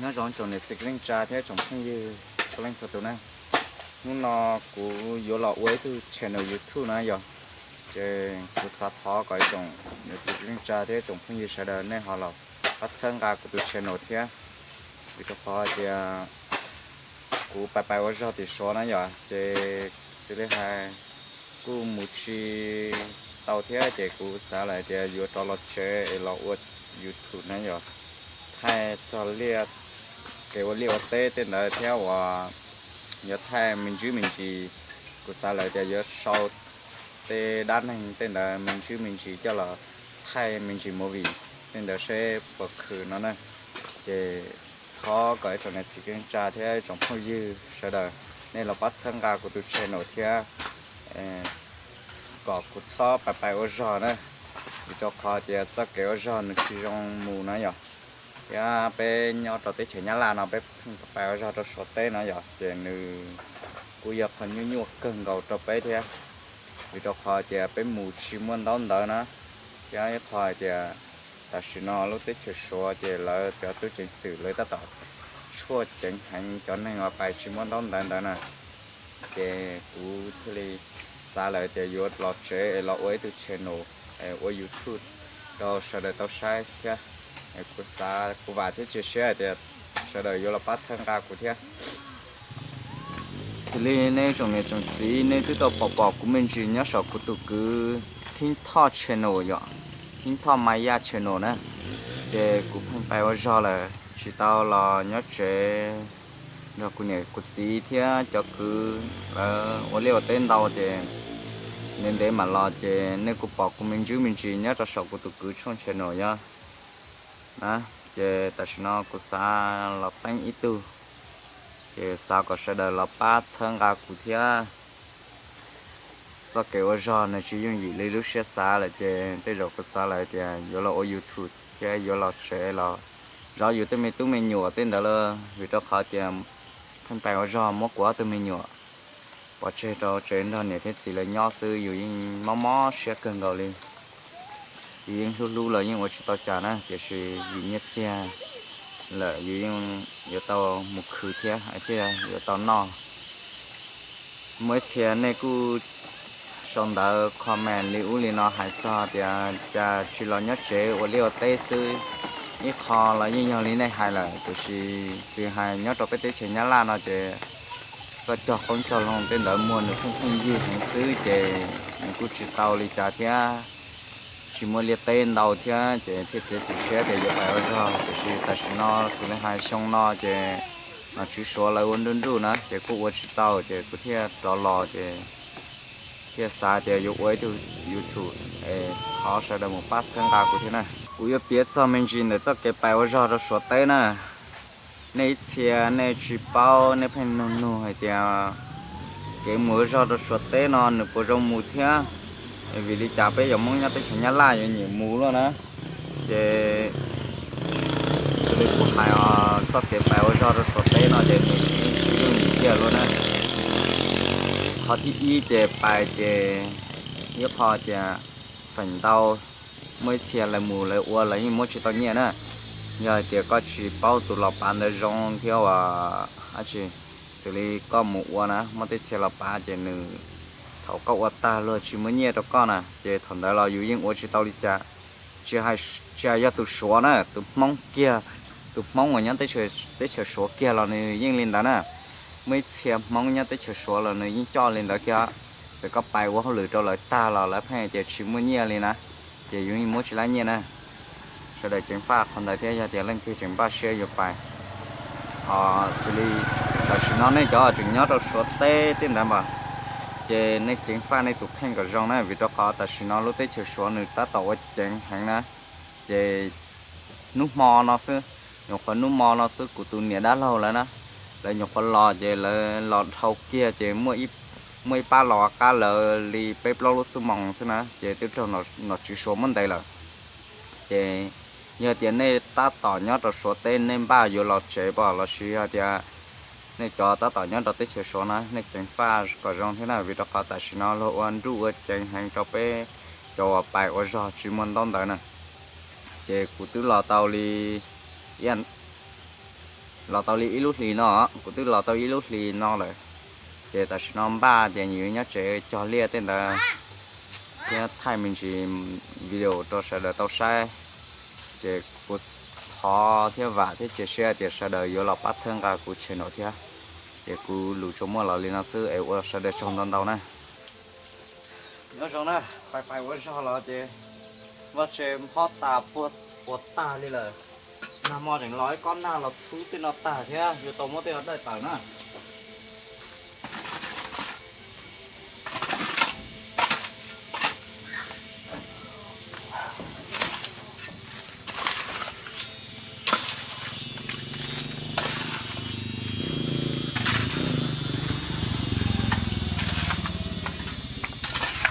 Nyob zoo tsoom niam txiv kwv tij neej tsa thiab tsoom phooj ywg txhua leej txhua tus na. Hnub no kuv yuav los ua ib tug channel YouTube na yog, ces kuv xav thov kom ib tsoom niam txiv kwv tij neej tsa thiab tsoom phooj ywg sawv daws nej ho los pab txhawb nqa kuv tus channel thiab, vim rau qhov tias kuv pais pais ua zog tim Suav na yog, ces xws li hais kuj mus tsis tau thiab, ces kuv xav lawm tias yuav rov los tsev es los ua YouTube na yog, thaij txog kev ua liaj ua teb tej ntawd thiab uas yuav thaij me ntsis me ntsis. Kuv xav lawm tias yuav sau tej dab neeg tej ntawd me ntsis me ntsis coj los thaij me ntsis movie tej ntawd seb puas khwv no na. Ces thov kom ib tsoom niam txiv kwv tij neej tsa thiab ib tsoom phooj ywg sawv daws nej los pab txhawb nqa kuv tus channel thiab kom kuv txhob pais pais ua zog na, vim rau qhov tias txoj kev ua zog nws tsis zoo mus na yog. Thiab peb nyob rau teb chaws Nyab Laj no peb pheej pais ua zog rau Suav teb no yog, ces nws kuj yog qhov nyuaj nyuaj kawg nkaus rau peb thiab, vim rau qhov tias peb mus tsis muaj ntaub ntawv na. Thiab ib qho hais tias tam sim no lub teb chaws Suav ces lawv cov tub ceev xwm lawv tab tom tshuaj ceev heev cov neeg uas pais tsis muaj ntaub ntawv ntawd na. Ces kuv thiaj li xav lawm tias yuav los tsev es los ua ib tug channel ua YouTube rau sawv daws tau saib thiab. Kuv xav kuv vam thiab cia siab hais tias sawv daws yuav los pab txhawb nqa kuv thiab. Xws li nej tsoom niam tsoom txiv nej twb tau pom pom kuv me ntsis nyob saum kuv tus kwv Thib Thoj channel yom, Thib Thoj Maya channel na, ces kuv pheej pais ua zog lawm tsis tau los nyob tsev nrog kuv niam kuv txiv thiab cov kwv lawv ua liaj ua teb ntau ces ntev ntev mam los ces nej kuj pom kuv me ntsis me ntsis nyob rau saum kuv tus kwv tshooj channel yog na. Ces tam sim no kuv xav los teeb ib tug, ces xav kom sawv daws los pab txhawb nqa kuv thiab. Txoj kev ua zog nws tsis yooj yim li lub siab xav lawm ces tej zaum kuv xav lawm tias yuav los ua YouTube thiab yuav los tsev los zov yus tej me tub me nyuam tej ntawd lawm, vim rau qhov tias pheej pais ua zog muab kuv ob tug me nyuam pov tseg rau tsev nrog niam thiab txiv lawv nyob xwb yus yeej mob mob siab kawg nkaus li. Yus yeej hlub hlub los yeej ua tsis tau cas na, tiam sis vim nyiaj txiag lawm yus yeej yuav tau mus khwv thiab thiaj yuav tau noj. Muaj ib txhia nej kuj sau ntawv comment li ub li no hais txog tias cas tsis los nyob tsev ua liaj ua teb xwb. Ib qho los yeej yog li nej hais lawm, tiam sis xws hais nyob rau peb teb chaws Nyab Laj no ces koj cog qoob cog loo tej ntawd muag nws pheej pheej yig heev xwb ces nws kuj tsis tau li cas thiab. Tsis muaj liaj teb ntau thiab ces thiaj txiav txim siab tias yuav pais ua zog, tiam sis tam sim no xws li hais xyoo no ces nom tswv Suav lawv ua nruj nruj na ces kuj ua tsis tau ces kuv thiaj rov los ces thiaj xav tias yuav ua ib tug YouTube es thov sawv daws mus pab txhawb nqa kuv thiab na. Kuv yuav piav txog me ntsis ntawm txoj kev pais ua zog rau Suav teb na. Nej ib txhia nej tsis paub nej pheej nug nug hais tias kev mus ua zog rau Suav teb no nws puas zoo mus thiab, vim li cas peb yog Hmoob nyob teb chaws Nyab Laj yuav nyiam mus luaj na. Ces xws li kuv hais os, txoj kev pais ua zog rau Suav teb no ces nws tsis yooj yim tiag luaj na. Qhov thib ib ces pais ces ib qho tias feem ntau muaj ib txhia lawv mus lawv ua lawv yeej muab tsis tau nyiaj na. Yog hais tias koj tsis paub tus los pav ntawd zoo thiab uas dab tsi, xws li koj mus ua na muaj tej txhia los pav ces nws, thaum koj ua tag luag tsis muab nyiaj rau koj na ces thaum ntawd los yus yeej ua tsis tau li cas. Tsis hais, tsis hais yog tus Suav na, tus Hmoob kiag, tus Hmoob uas nyob teb chaws Suav kiag los nws yeej li ntawd na. Muaj ib txhia Hmoob nyob teb chaws Suav los nws yeej coj li ntawd kiag. Txawm koj pais ua hauj lwm rau lawv tag los lawv pheej tias tsis muaj nyiaj li na, ces yus yeej muab tsis lab nyiaj na. Sawv daws ceev faj qhov ntawd thiab yog tias leej twg tseem npaj siab yuav pais. Ho xws li tam sim no nej cov tseem nyob rau Suav teb tej ntawd mas, ces nej ceev faj nej tus kheej kom zoo na, vim rau qhov tam sim no lub teb chaws Suav nws tab tom ua ceev heev na. Ces hnub hmo no xwb, nyuam qhuav hnub hmo no xwb kuv tus niam dab laug lawv na, lawv nyuam qhuav los ces lawv los dhau kiag ces muaj ib pab los qab lawv li peb plaub lub xuab moos xwb na ces twb raug nom tswv Suav muab ntes lawm. Ces yog tias nej tab tom nyob rau Suav teb nej npaj yuav los tsev pom lossis yog tias nej cov tab tom nyob rau teb chaws Suav na nej ceev faj kom zoo thiab na, vim rau qhov tam sim no luag ua nruj ua ceev heev rau peb cov uas pais ua zog tsis muaj ntaub ntawv na. Ces kuv twb los tau li ib Los tau li ib lub hlis no, kuv twb los tau ib lub hlis no lawm. Ces tam sim no npaj tias yuav nyob tsev cog liaj tej ntawd thiab thaij me ntsis video rau sawv daws tau saib. Ces kuv thov thiab vam thiab cia siab tias sawv daws yuav los pab txhawb nqa kuv channel thiab. Ces kuv lus tsuas muaj los li no xwb es ua sawv daws tsaug ntau ntau na. Nyob zoo na, pais pais ua zog los ces vaj tse phob tas puag puas tag li lawm. Nag hmo tseem los ib kob nag los txhub tej no tag thiab yuav tau muab tej no dawj tawm na.